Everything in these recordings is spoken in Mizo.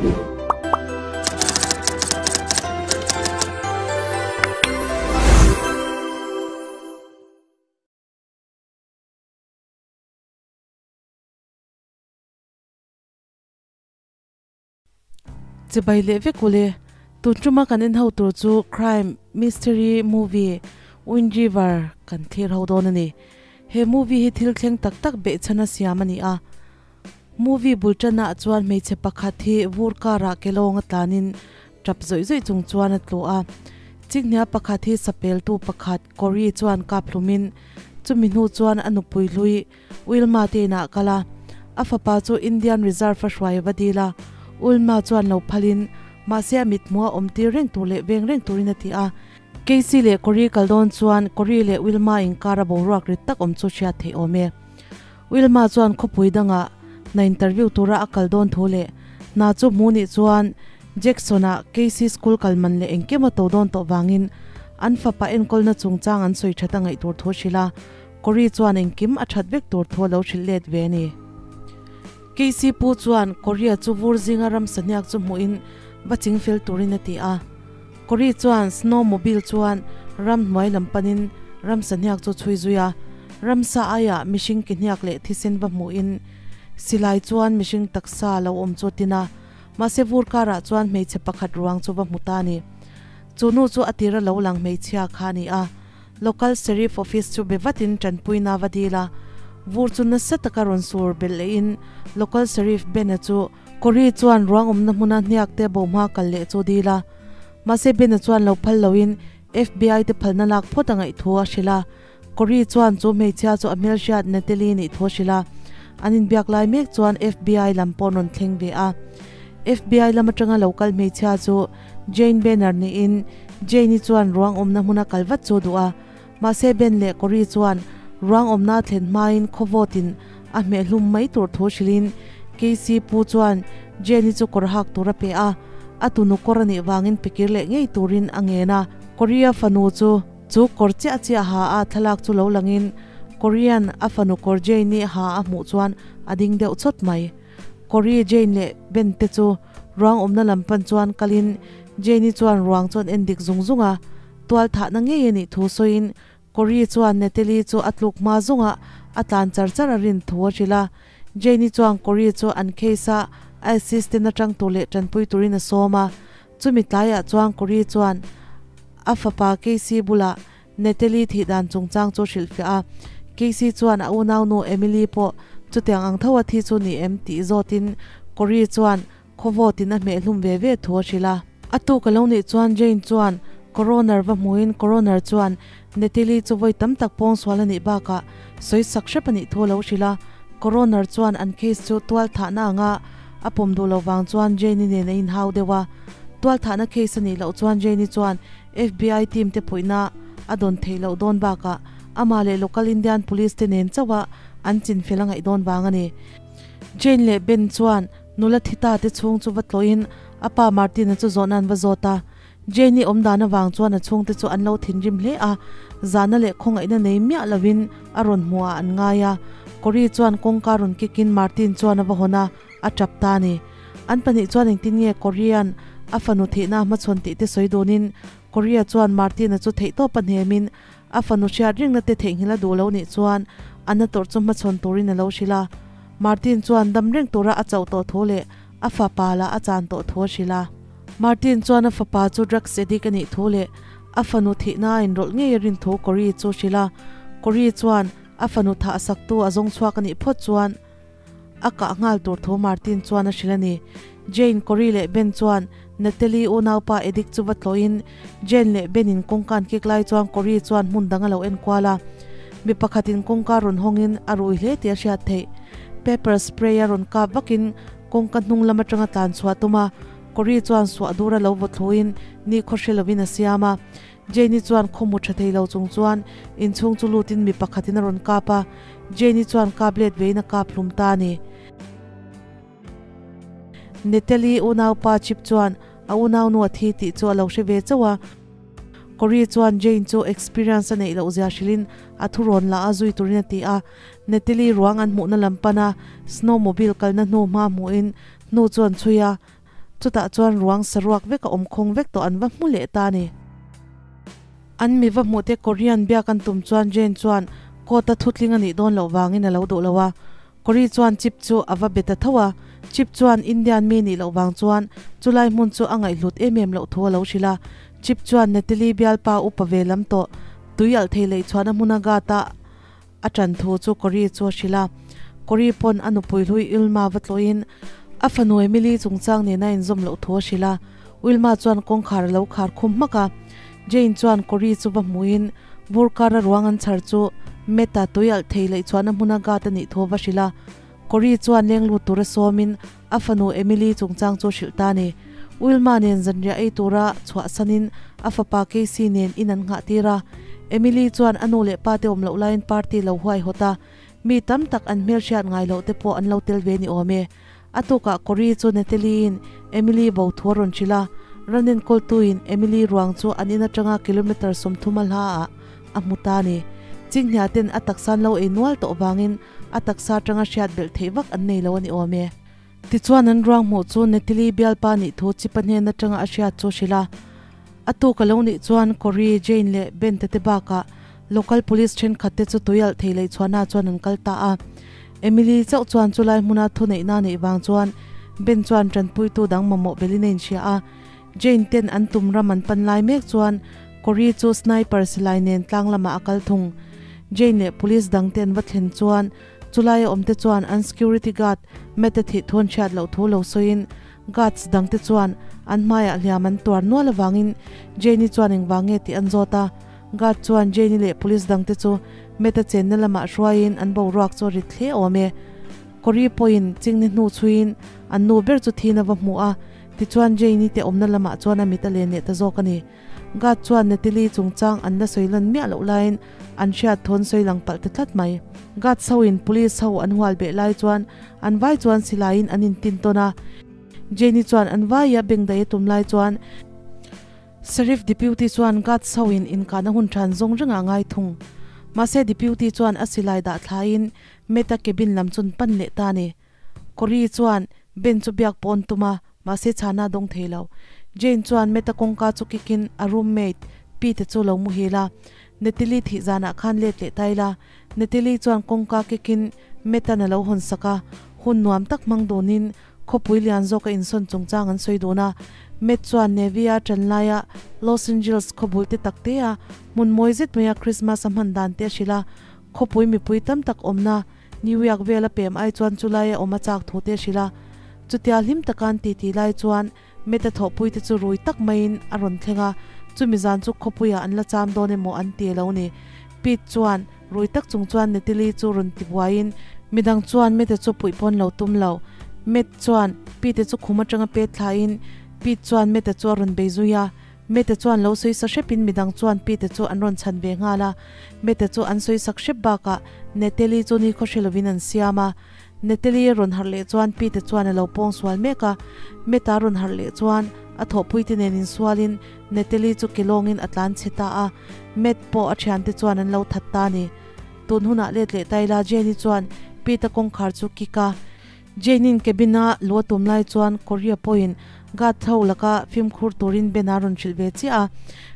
Chibai leh vek ule. Tun tuma kan en ho tur chu crime mystery movie Wind River kan thlir ho dawn a ni. He movie hi thil thleng tak tak behchhan a siam a ni a. Movie bul tanah chuan hmeichhe pakhat hi vur karah kelawng a tlanin tap zawih zawih chung chuan a tlu a. Chinghnia pakhat hi sapeltu pakhat Cory chuan kap hlumin chumi hnu chuan a nupui hlui Wilma te inah a kal a. A fapa chu Indian Reserve a hruai a va dil a. Wilma chuan lo phalin mahse a mithmuh a awm tir reng tur leh veng reng turin a ti a. Casey leh Cory kal dawn chuan Cory leh Wilma inkar a boruak rit tak awm chu hriat theih awm e. Wilma chuan khawpui dangah hna interview tura a kal dawn thu leh hna chu hmu nih chuan Jackson-a Casey school kal man leh engkim a to dawn tawh vangin an fapa enkawlna chungchang an sawi that a ngaih tur thu a hrilh a, Cory chuan engkim a that vek tur thu a lo hrilh let ve a ni. Casey pu chuan Cory-a chu vur zinga ramsa hniak chu hmuhin va ching fel turin a ti a. Cory chuan snowmobile chuan ramhnuai lam panin ramsa hniak chu chhui zui a, ramsa aiah mihring ke hniak leh thisen va hmuhin silai chuan mihring taksa lo awm chu a tin a, mahse vur karah chuan hmeichhe pakhat ruang chu va hmu ta a ni. Chu nu chu a tira lo lang hmeichhia kha a ni a, local sheriff office chu be vatin tanpuina va dil a, vur chu nasa taka rawn sur belh lehin local sheriff Ben-a chu Cory chuan ruang awmna hmuna hniak te bo hma kal leh chu dil a. Mahse Ben-a chuan lo phal loin FBI te phalna lak phawt a ngaih thu a hrilh a. Cory chuan chu hmeichhia chu a hmelhriat Natalie nih thu a hrilh a. An inbiak lai mek chuan FBI lam pawh an rawn thleng ve a. FBI lam atanga lo kal hmeichhia chu Jane Banner niin Jane-i chuan ruang awmna hmuna kal vat chu a duh a. Mahse Ben leh Cory chuan ruang awmna a thlen hmain khawvawtin a hmehhlum mai tur thu hrilhin Casey pu chuan Jenny chu kawr hak tur a pe a, a tunu kawr a nih vangin pe kir leh ngei turin a ngen a. Cory-a fanu chu chu kawr chiah chiah ha a thlalak chu lo langin Cory-a'n a fanu kawr Jane-i ha a hmuh chuan a ding deuh chawt mai. Cory, Jane leh Ben te chu ruang awmna lam pan chuan kalin Jane-i chuan ruang chu an en dik zung zung a. Tual thahna ngei a nih thu sawiin Cory chuan Natalie chu a tluk hma zungah a tlan char char a rin thu a hrilh a. Jane-i chuan Cory chu an case a a assistant atang tur leh tanpui turin a sawm a. Chumi tlaiah chuan Cory chuan a fapa Casey bulah Natalie thih dan chungchang chu hrilhfiah a. Casey chuan a unaunu Emily pawh chutiang ang tho a thi chu ni em tih zawtin Cory chuan Khawvawtin a hmeh hlum ve ve thu a hrilh a. A tuk a lo nih chuan Jane chuan Coroner va hmuhin Coroner chuan Natalie chu vawi tam tak pawng sual a nih bakah sawi sak hrep a nih thu a lo hrilh a. Coroner chuan an case chu tual thahna anga a pawm duh loh vang chuan Jane-i nen a inhau deuh a. Tual thahna case a nih loh chuan Jane-i chuan FBI team te puihna a dawn theih loh dawn bakah amah leh local Indian police te nen chauh a an chinfel a ngaih dawn vang a ni. Jane leh Ben chuan Nula thi ta te chhung chu va tlawhin a pa Martin-a chu zawhna an va zawt a. Jane-i awm dan avang chuan a chhungte chu an lo thinrim hle a, zahna leh khawngaihna nei miah lovin a rawn hmuh ah an ngai a. Cory chuan kawngka rawn kikin Martin chuan a va hawn a, a tap ta a ni. An pahnih chuan engtin nge Cory-a'n a fanu thihna a hmachhawn tih te sawi dunin Cory-a chuan Martin-a chu theihtawp a hnemin A fanu hriat ringna te theihnghilh a duh lo nih chuan a na tawrh chu hmachhawn turin a lo hrilh a. Martin chuan dam reng tura a chauh tawh thu leh a fapa lah a chan tawh thu a hrilh a. Martin chuan a fapa chu drugs addict a nih thu leh a fanu thihna a inrawlh ngei a rin thu Cory chu a hrilh a. Cory chuan a fanu thah saktu a zawng chhuak a nih phawt chuan A kah nghal tur thu Martin chuan a hrilh a ni. Jane, Cory leh Ben chuan Natalie unaupa Edic chu va tlawhin Jane leh Ben in kawngka an kik lai chuan Cory chuan hmun dang a lo en kual a. Mi pakhatin kawngka rawn hawngin a rui hle tih a hriat theih. Pepper spray a rawn kap vakin kawngka hnung lam atanga tlan chhuah tum a, Cory chuan suah dur a lo vaw thluin ni khaw hre lovin a siam a. Jane-i chuan khawmu tha thei lo chung chuan inchhung chu lutin mi pakhatin a rawn kap a, Jane-i chuan kap let vein a kap hlum ta a ni. Natalie unaupa Chip chuan a unaunu a thi tih chu a lo hre ve chauh a, Cory chuan Jane chu experience a neih loh zia hrilhin a thurawn la a zui turin a ti a, Natalie ruang an hmuhna lam pana snowmobile kalna hnu hma hmuhin hnu chu an chhui a. Chutah chuan ruang saruak vek a awm khawng vek tawh an va hmu leh ta a ni. An mi va hmuh te Korean biak an tum chuan Jane chuan court a thutling a nih dawn loh vangin a lo duh lo a. Kori chuan Chip chu a va be ta tho a. Chip chuan Indian mi nih loh vang chuan chulai hmun chu a ngaihhlut em em loh thu a lo hrilh a. Chip chuan Natalie bialpa upa ve lam tawh tui alh thei leh chhuahna hmuna gata a ṭan thu chu Kori chu a hrilh a. Kori pawn a nupui hlui Wilma va tlawhin a fanu Emily chungchang nena inzawm loh thu a hrilh a. Wilma chuan kawngkhar a lo khar khum hmak a. Jane chuan Kori chu va hmuhin Vurkara ruang an chhar chu Meta tui alh thei leh chhuahna hmuna gat a nih thu a va hrilh a. Kori chuan leng lut tura sawmin a fanu Emily chungchang chu a hrilh ta a ni. Wilma nen zanriah ei tura chhuahsanin a fapa Casey nen in an nghah tir a. Emily chuan a nu leh pa te awm loh laiin party lo huaihawt a, mi tam tak an hmelhriat ngai loh te pawh an lo tel ve ni awm e. A tukah Cory chu Natalie-in Emily bo thu a rawn hrilh a, ran enkawltuin Emily ruang chu an in atanga kilometre 30 a hla ah a hmu ta a ni. Chinghnia ten a taksa an lo ei nual tawh vangin a taksa atanga hriat belh theih vak an nei lo a ni awm e. Tichuan an ruang hmuh chu Natalie bialpa nih thu Chip-a hnen atanga a hriat chu a hrilh a. A tuk a lo nih chuan Cory, Jane leh Ben te te bakah local police thenkhat te chu tui alh thei leh chhuahna chuan an kal ta a. Emily chauh chuan chulai hmuna thuneihna neih vang chuan Ben chuan tanpuitu dang mamawh belin a inhria a. Jane ten an tum ram an pan lai mek chuan Cory chu sniper silai nen tlang lamah a kal thung. Jane leh police dang te an va thlen chuan chulaia awmte chuan an security guard Matt-a thih thu an hriat loh thu lo sawiin Guards dangte chuan an hmaiah hliam an tuar nual avangin Jane-i chuan engvang nge tih an zawt a. Guard chuan Jane-i leh police dangte chu Matt-a chenna lamah hruaiin an boruak chu a rit hle awm e. Cory pawhin chingni hnu chhuiin an nu ber chu thin a va hmu a, tichuan Jane-i te awmna lamah chuan a mit a len leh ta zawk a ni. Guard chuan Natalie chungchang an la sawi lan miah loh laiin an hriat thawn sawi lang palh ta tlat mai. Guards ho in police ho an hual beh lai chuan an vai chuan silaiin an intin tawn a. Jane-i chuan an vaia beng daih a tum lai chuan Sheriff Deputy chuan guards ho in inkahna hun than zawng rengah a ngai thung. Mahse Deputy chuan a silai dah thlaiin Matt-a cabin lam chun pan leh ta a ni. Cory chuan Ben chu biak pawh an tum a, mahse chhana a dawng thei lo. Jane chuan Matt-a kawngka chu kick in a roommate Pete chu lo muhil a, Natalie thih zanah khan let leh ta ila. Natalie chuan kawngka kick in Matt-a'n a lo hawn sak a, hun nuam tak hmang dunin khawpui lian zawk a insawn chungchang an sawi dun a. Matt chuan Navy-a ṭan laia Los Angeles khawbul te tak te a hmun mawi zet maia Christmas a hman dan te a hrilh a, khawpui mipui tam tak awmna New York vela pem ai chuan chulai a awm a chak thu te a hrilh a. Chutia hlim taka an titi lai chuan Meta thawhpui te chu rui tak maiin a rawn thleng a, chumi zan chu khawpuiah an la cham dawn emaw an ti lo ni. Pete chuan rui tak chung chuan Natalie chu rawn ti buaiin midang chuan Meta chu puih pawn lo tum lo. Matt chuan Pete chu khum atanga pet thlain Pete chuan Meta chu a rawn bei zui a. Mete chuan lo sawi sa hrepin midang chuan Pete chu an rawn chhan ve nghal a. Mete chu an sawi sak hrep bakah Natalie chu ni khaw hre lovin an siam a. Natalie rawn harh leh chuan Pete chuan a lo pawng sual mek a. Meta rawn harh leh chuan a thawhpuite nen insualin Natalie chu ke lawngin a tlan chhe ta a. Matt pawh a thiante chuan an lo that ta a ni. Tun hunah let leh ta ila Jenny chuan Pete-a kawngkhar chu kick a. Jane-in cabin-a lu a tum lai chuan Korea pawhin guard ho laka fimkhur turin Ben-a rawn hrilh ve chiah a.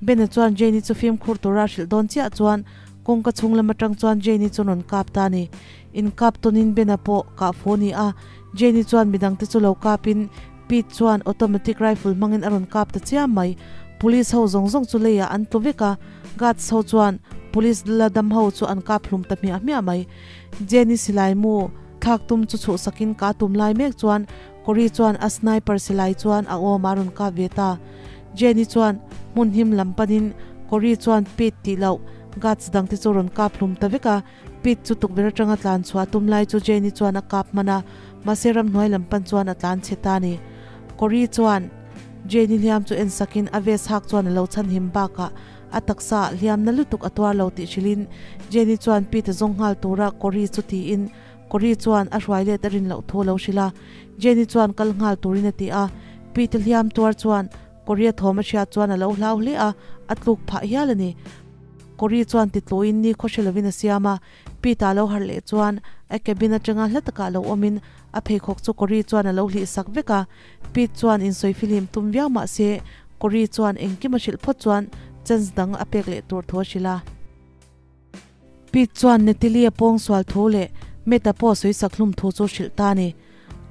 Ben-a chuan Jane-i chu fimkhur tura a hrilh dawn chiah chuan kawngka chhung lam atang chuan Jane-i chu rawn kap ta a ni. Inkap tawnin Ben-a pawh kah fu a ni a, Jane-i chuan midangte chu lo kapin Pete chuan automatic rifle hmangin a rawn kap ta chiam mai. Police ho zawng zawng chu leiah an tlu vek a, guards ho chuan police la dam ho chu an kap hlum ta hmiah hmiah mai. Jane-i silai mu. Thlak tum chu chhuh sakin ka tum lai mek chuan Cory chuan a sniper silai chuan a awm a rawn kap ve ta. Jenny chuan hmun him lam panin Cory chuan Pete tih loh guards dangte chu rawn kap hlum ta vek a. Pete chu tukverh atanga tlan chhuah tum lai chu Jenny chuan a kap hman a, mahse ramhnuai lam pan chuan a tlan chhe ta a ni. Cory chuan Jenny hliam chu en sakin a vest hak chuan a lo chhan him bakah A taksa hliamna lutuk a tuar lo tih hrilhin Jenny chuan Pete zawng nghal tura Cory chu tiin Cory chuan a hruai let a rin loh thu a lo hrilh a. Jenny chuan kal nghal turin a ti a. Pete hliam tuar chuan Cory a thawm a hriat chuan a lo hlau hle a, a tluk phah hial a ni. Cory chuan titluin ni khaw hre lovin a siam a. Pete-a lo harh leh chuan A cabin atanga hla takah lo awmin a pheikhawk chu Cory chuan a lo hlih sak vek a. Pete chuan insawi fihlim tum viau mah se Cory chuan engkim a hrilh phawt chuan chance dang a pek leh tur thu a hrilh a. Pete chuan Natalie a pawngsual thu leh Matt-a pawh sawi sak hlum thu chu hrilh ta a ni.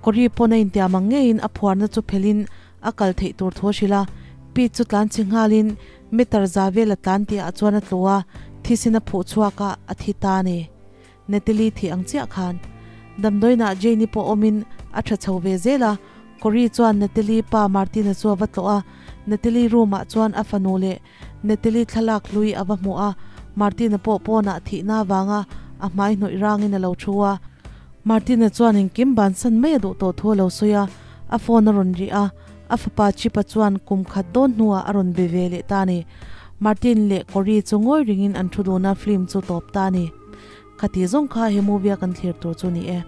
Cory pawn a intiam ang ngeiin a phuarna chu phelhin a kal theih tur thu a hrilh a. Pete chu tlan chhi nghalin meter za vel a tlan tihah chuan a tlu a, thisin a phuh chhuak a, a thi ta a ni. Natalie thih ang chiah khan damdawiinah Jane-i pawh awmin a tha chho ve zel a, Cory chuan Natalie pa Martin-a chu a va tlawh a, Natalie room-ah chuan a fanu leh Natalie thlalak hlui a va hmuh a, Martin-a pawh pawnah thihna avanga a hmai hnawih rangin a lo thu a. Martin-a chuan engkim bansan mai a duh tawh thu a lo sawi a, a phone a rawn rih a, a fapa Chip-a chuan kum khat dawn hnuah a rawn be ve leh ta a ni. Martin leh Cory chu ngawi ringin an thu dun a, film chu tawp ta a ni. Khati zawng kha he movie a kan thlir tur chu ni e.